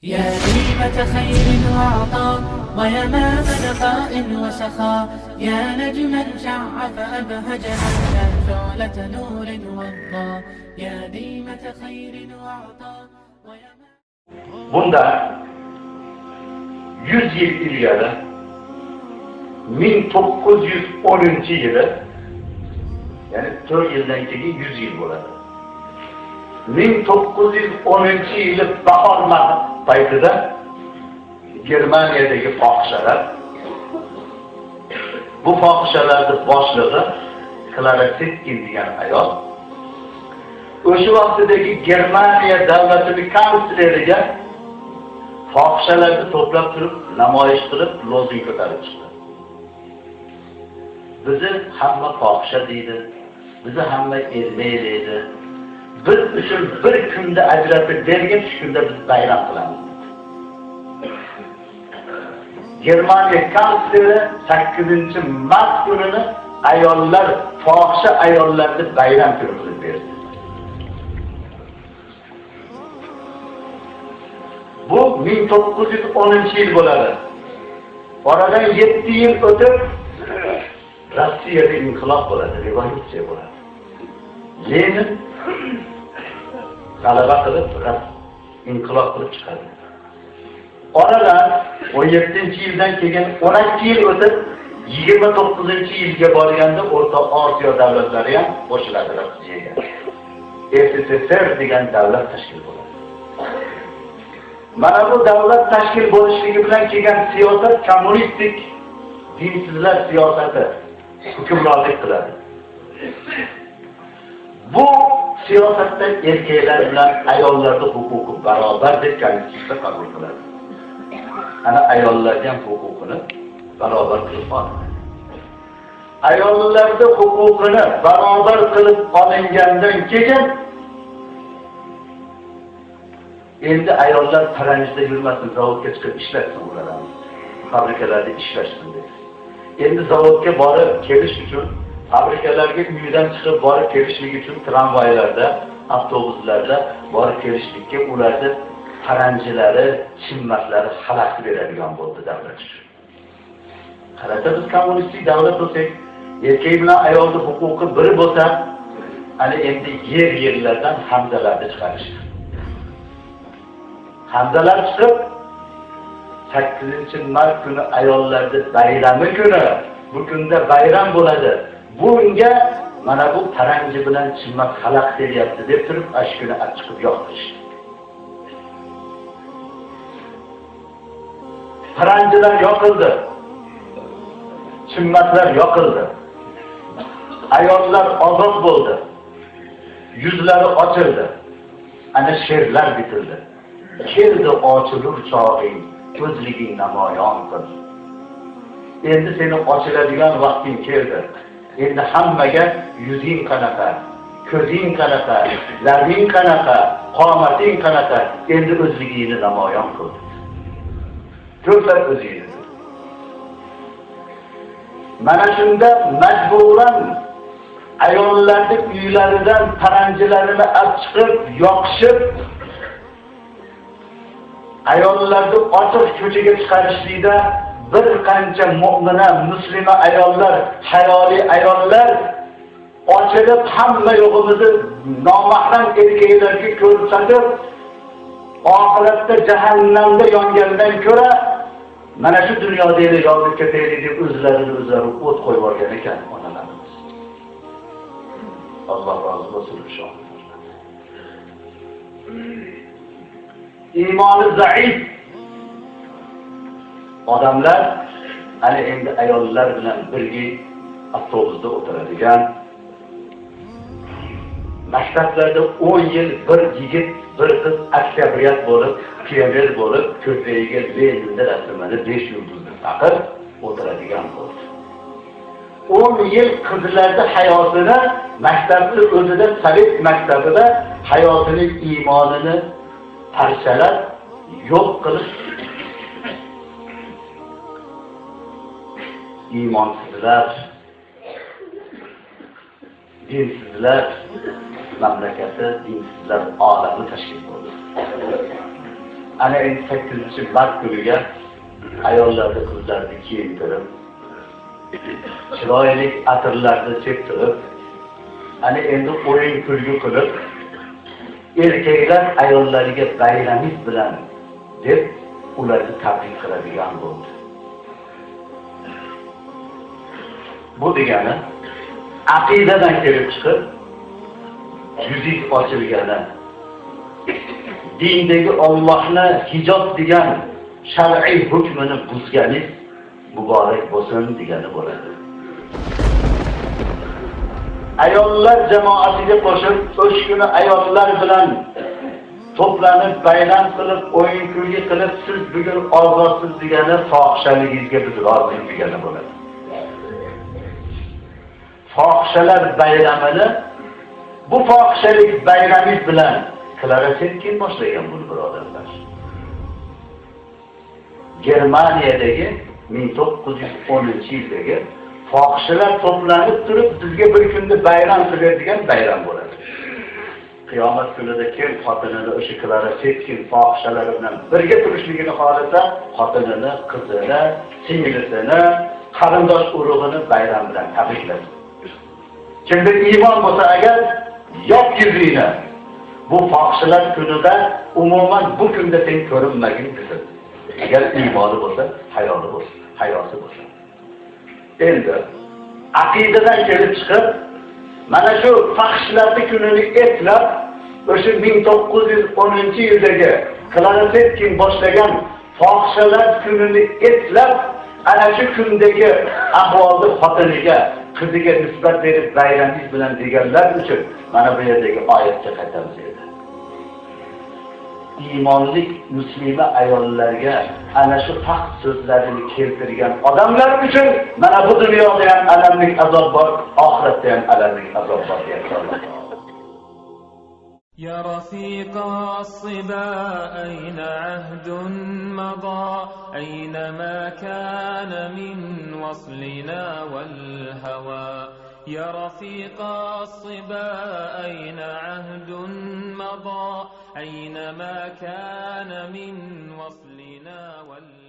يا ديمة خير وعطاء ويمام نقاء وسخاء يا نجما شع فأبهجنا يا شعلة نور وضاء يا ديمة خير وعطاء ويمام Bundan 100 yil ilgari 1910 yili, ya'ni 4 yildan keyin 100 yil bo'ladi. 1910 yili bahor paytida Germaniyadagi fohishalar, bu fohishalarning boshlig'i Klara Zetkin degan ayol o'sha vaqtidagi Germaniya davlatining kansleriga fohishalarni to'plab turib, namoyish qilib, lozung ko'tarib chiqdi. Bizni hamma fohisha deydi, bizni hamma ermay deydi. Biz uchun bir kunda ajratib bergin, shu kunda biz bayram qilamiz. Germaniya kansleri 8 mart kunini ayollar, fohisha ayollarni bayram kuni qilib berdi. Bu 1910 yil bo'ladi. Oradan 7 yil o'tib Rossiyada inqilob bo'ladi, revolyutsiya bo'ladi. Lenin g'alaba qilib, inqilob qilib chiqadi. Oradan 17 yildan keyin 12 yil o'tib 29 yilga borganda O'rta Osiyo davlatlari ham qo'shiladi Rossiyaga. SSSR degan davlat tashkil bo'ladi. Mana bu davlat tashkil bo'lishligi bilan kelgan siyosat kommunistik dinsizlar siyosati hukmronlik qiladi. Bu siyosatda erkaklar bilan ayollarning huquqi barobar deb konstitutsiya qabul qiladi. Ana ayollarning ham huquqini barobar qilib olinadi. Ayollarning huquqini barobar qilib olingandan keyin endi ayollar paranjda yurmasin, zavodga chiqib ishlasin ular ham. Fabrikalarda ishlashsin deb. Endi zavodga borib kelish uchun, fabrikalarga uydan chiqib borib kelishlik uchun tramvaylarda, avtobuslarda borib kelishlikka ularni paranjilari, chimmatlari xalaqit beradigan bo'ldi davlat uchun. Qarasa biz kommunistik davlat bo'lsak, erkak bilan ayolning huquqi bir bo'lsa, ana endi yer-yerlardan hamzalarni chiqarishdi. Hamzalar chiqib 8 mart kuni ayollarning bayrami kuni, bu kunda bayram bo'ladi. Bunga mana bu paranji bilan chimmat xalaqit beryapti deb turib, ash kuni chiqib yoqtirishdi. Paranjilar yoqildi. Chimmatlar yoqildi. Ayollar ozod bo'ldi. Yuzlari ochildi. Ana she'rlar bitildi. Keldi ochilur chog'ing, o'zliging namoyon qil. Endi seni ochiladigan vaqting keldi. Endi hammaga yuzing qanaqa, ko'zing qanaqa, labing qanaqa, qomating qanaqa, endi o'zligingni namoyon qil. Ko'rsat o'zingni. Mana shunda majburan ayollarning uylaridan paranjilarini olib chiqib, yoqishib, ayollarni ochiq ko'chaga chiqarishlikda bir qancha mo'mina, muslima ayollar, hayoli ayollar ochilib hamma yo'g'imizni nomahram erkaklarga ko'rsatib, oxiratda jahannamda yongandan ko'ra mana shu dunyoda yonib ketaylik deb o'zlarini o'zlari o't qo'yib olgan ekan onalarimiz. Alloh rozi bo'lsin o'sha. Iymoni zaif odamlar ana endi ayollar bilan birga avtobusda o'tiradigan, maktablarda 10 yil bir yigit, bir qiz oktyabryat bo'lib, pioner bo'lib, ko'kragiga Leninni rasmini 5 yulduzni taqib o'tiradigan bo'ldi. 10 yil qizlarni hayotini maktabni o'zida, sovet maktabida hayotini, iymonini parchalab, yo'q qilib, iymonsizlar, dinsizlar mamlakati, dinsizlar olami tashkil bo'ldi. Ana endi 8-mart kuniga ayollarni, qizlarni kiyintirib, chiroyli atirlarni septirib, ana endi o'yin kulgi qilib, erkaklar ayollarga bayramingiz bilan deb ularni tabrik qiladigan bo'ldi. Bu degani aqidadan kelib chiqib yuzingiz ochilgani, dindagi Allohni hijob degan shar'iy hukmini buzganingiz muborak bo'lsin degani bo'ladi. Ayollar jamoasiga qo'shib, o'sha kuni ayollar bilan to'planib, bayram qilib, o'yin kulgi qilib, siz bugun ozodsiz degani fohishaligingizga biz rozi degani bo'ladi. Fohishalar bayramini bu fohishalik bayramingiz bilan Klara Zetkin boshlagan buni, birodarlar. Germaniyadagi 1910-yildagi fohishalar to'planib turib bizga bir kunda bayram qiladigan bayram bo'ladi. Qiyomat kunida kim xotinini o'sha Klara Zetkin fohishalari bilan birga turishligini xohlasa, xotinini, qizini, singlisini, qarindosh urug'ini bayram bilan tabriklasin. Kimda iymon bo'lsa agar, yop yuzingni. Bu fohishalar kunida umuman bu kunda sen ko'rinmagin desin. Agar iymoni bo'lsa, hayoli bo'lsa, hayosi bo'lsa. Endi aqidadan kelib chiqib, mana shu fahshlarni kunini eslab, o'sha 1910-yildagi Klara Zetkin boshlagan fohishalar kunini eslab, ana shu kundagi ahvolni xotiniga, qiziga nisbat berib bayramingiz bilan deganlar uchun mana bu yerdagi oyatga qaytamiz edi. Iymonlik muslima ayollarga ana shu fahsh so'zlarini keltirgan odamlar uchun mana bu dunyoda ham alamlik azob bor, oxiratda ham alamlik azob bor deyapti Alloh. يا رفيق الصبا أين عهد مضى، أين ما كان من وصلنا والهوى. يا رفيق الصبا أين عهد مضى، أين ما كان من وصلنا والهوى.